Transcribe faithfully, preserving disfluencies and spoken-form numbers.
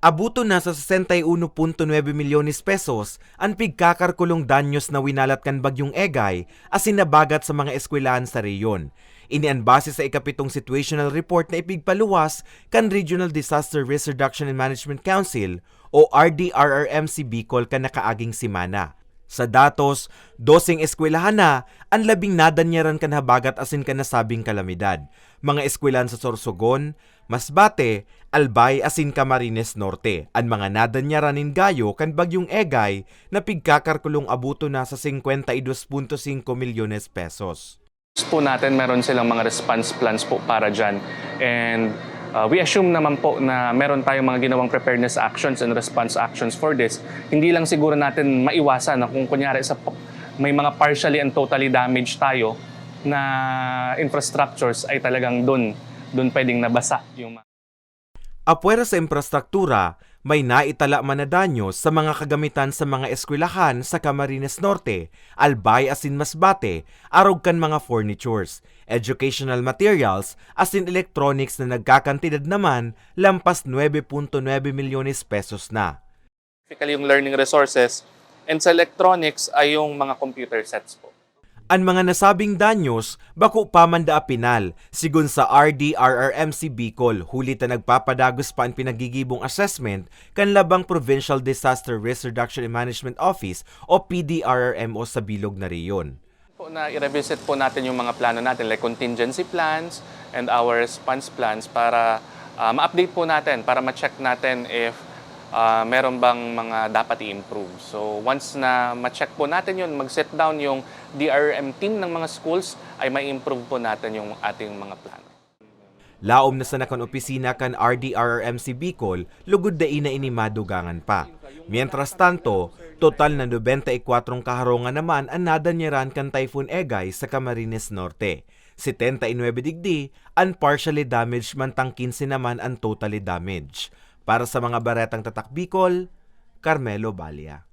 Abuton na sa sesenta y uno punto nuebe milyones pesos an pigkakarkulong danyos na winalat kan Bagyong Egay asin nabagat sa mga eskwelahan sa rehiyon. Ini an base sa ikapitong situational report na ipigpaluwas kan Regional Disaster Risk Reduction and Management Council o R D R R M C Bicol kan nakaaging semana. Sa datos, doseng eskwelahan na an labing nadanyaran kan habagat asin kan nasabing kalamidad. Mga eskwelahan sa Sorsogon, Masbate, Albay asin Camarines Norte an mga nadanyaran nin gayo kan Bagyong Egay na pigkakarkulong abuton na sa singkwenta y dos punto singko milyones pesos. Po natin, meron silang mga response plans po para dyan. And uh, we assume naman po na meron tayong mga ginawang preparedness actions and response actions for this. Hindi lang siguro natin maiwasan na kung kunyari sa may mga partially and totally damaged tayo na infrastructures ay talagang doon doon pwedeng nabasa yung mga Apwera sa infrastruktura, may naitala man na danyos sa mga kagamitan sa mga eskwelahan sa Camarines Norte, Albay asin Masbate, arog kan mga furnitures, educational materials, asin electronics na nagkakantidad naman lampas nuebe punto nuebe milyones pesos na. Specifically yung learning resources, and sa electronics ay yung mga computer sets po. An mga nasabing danyos bako pa man daa pinal, sigon sa R D R R M C Bicol, huli ta nagpapadagos pa an pinagigibong assessment kan labang Provincial Disaster Risk Reduction and Management Office o P D R R M O sa bilog na rehiyon. Po na i-revisit po natin yung mga plano natin, like contingency plans and our response plans, para ah, ma-update po natin, para ma-check natin if ah, meron bang mga dapat i-improve. So once na ma-check po natin yun, mag-sit down yung D R R M team ng mga schools, ay ma-improve po natin yung ating mga plano. Laom na sana kan opisina kan R D R R M C Bicol, lugod dai na ini madugangan pa. Mientras tanto, total na nobenta y kwatro kaharong naman an nadanyaran kan Typhoon Egay sa Camarines Norte. Setenta y nuebe digdi an partially damaged, mantang kinse naman an totally damaged. Para sa mga Baretang Tatak Bicol, Carmelo Balia.